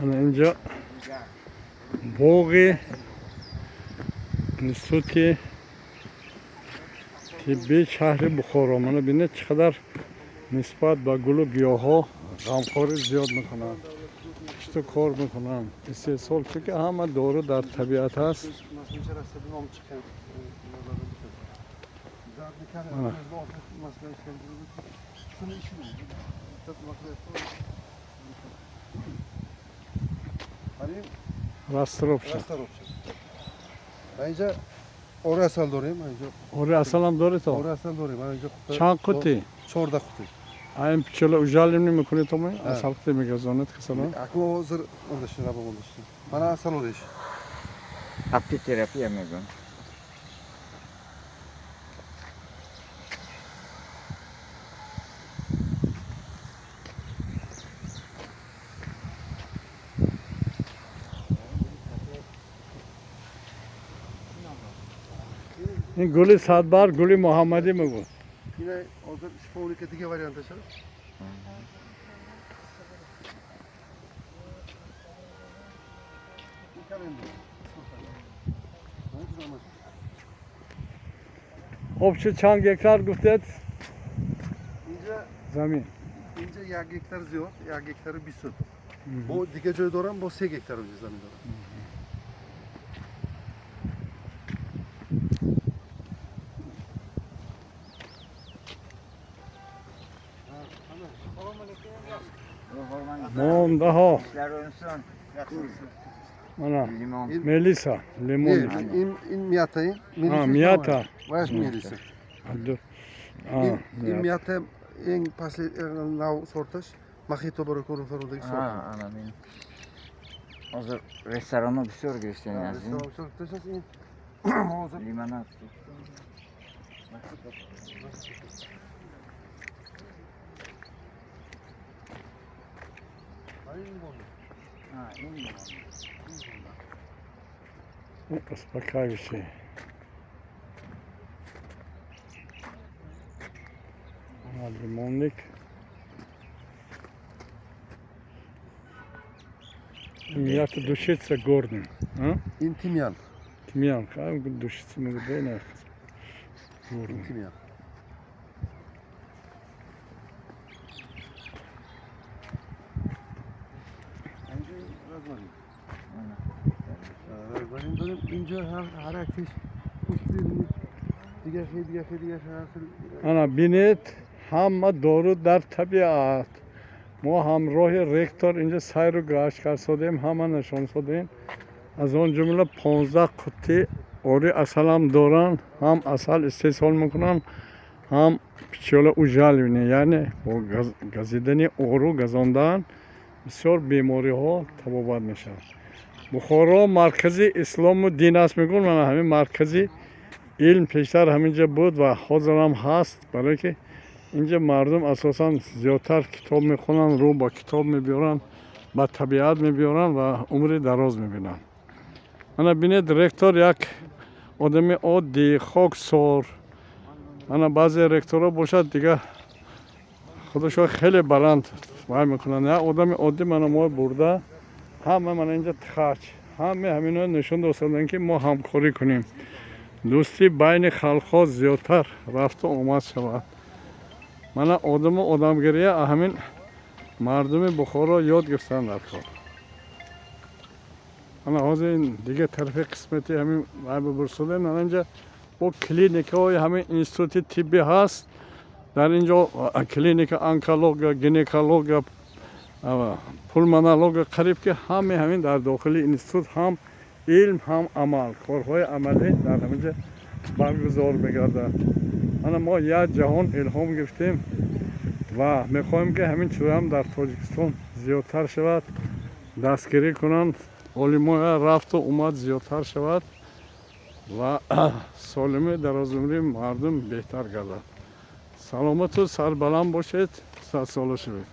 Ана инҷо боғи институти тиббии шаҳри Бухоро. Мана бинед, чӣ қадар нисбат ба гулу гиёҳҳо ғамхорӣ зиёд мекунанд, кишту кор мекунанд, истеҳсол, чунки ҳама дору дар табиат аст. Mana. Расторопша. Инҷа ори асал дорем. Инҷа Ори асалам доред? Ори асал дорем. Инҷа Чанд қути? 14 қути. Ин пчела ужалим намекунед, то асал қути мегазонед касалон? Аку ҳозир ондашин раба ондашин. Мана асал ориш. Апитерапия мегӯям. Ин гули садбар, гули муҳаммадӣ мегӯ. Ина ҳозир шиповника дига варианташ аст. Ин календула. Общий чанд гектар гуфтед? Инҷа замин. Инҷа 1 гектар зиёд, 1 гектару 20 сотих. Бо дига ҷой дорам, бо 3 гектар инҷа замин дорам. Мондаҳо. Ishlar o'ngsin. Мана Limon. Мелиса, лимон. Ин ин мята, ин А, мята. Ваяш мелиса. А, Ин мята eng pastli нав сорташ, мохито барои корфародagi сорт. Ha, ana men. Hozir restorani bisyor girishgan azim. Restoran ин hozir Limonad. Ha, endi. Успокаивающий. Ана лимонник. Мята душица горным. А? Ин тимян. Тимьян. А, душица мегӯ, Ин горный. Тимян. Инҷа розмарин. Mana. Розмарин дорем. Инҷа ҳар якиш пустырник, дига хел, дига хел, дига хел, ҳар хел. Ана бинед, ҳама дору дар табиат. Мо ҳамроҳи ректор инҷа сайру гашт кард содем, ҳама нишон содем. Аз он ҷумла 15 қуттӣ ори асалам доранд, ҳам асал истеҳсол мекунанд, ҳам пчела ужаливание, яъне бо газидани ору газондан бисёр бемориҳо табобат мешавад. Бухоро маркази ислому дин аст мегӯн, мана ҳамин маркази илм пештар ҳаминҷа буд ва ҳозирам ҳаст, барое ки инҷа мардум асосан зиёдтар китоб мехонанд, рӯ ба китоб мебиёранд, ба табиат мебиёранд ва умри дароз мебинанд. Мана бинед, ректор як одами оддӣ, хоксор. Мана баъзе ректорҳо бошад, дига худашон хеле баланд вай мекунанд. Як одами оддӣ мана мо бурда, ҳама мана инҷа тхач, ҳаме ҳамино нишон доданд, ки мо ҳамкорӣ кунем, дӯстӣ байни халқҳо зиёдтар рафту омад шавад. Мана одаму одамгирия ҳамин мардуми Бухоро ёд гирифтанд дар кор. Мана ҳозир ин дига тарафи қисмати ҳамин вай бибурсодем. Мана инҷа бо клиникаҳои ҳамин институти тиббӣ ҳаст. Дар ин ҷо клиника онкология, гинекология, пулмонология, қариб ки ҳаме ҳамин дар дохили институт ҳам илм, ҳам амал, корҳои амалӣ дар ҳамин ҷа баргузор мегардад. Мана мо як ҷаҳон илҳом гирифтем ва мехоҳем, ки ҳамин чизҳоам дар Тоҷикистон зиёдтар шавад, дастгирӣ кунанд олимоя, рафту омад зиёдтар шавад ва солимӣ, дарозумрии мардум беҳтар гардад. Саломату сарбаланд бошед, садсола шавед.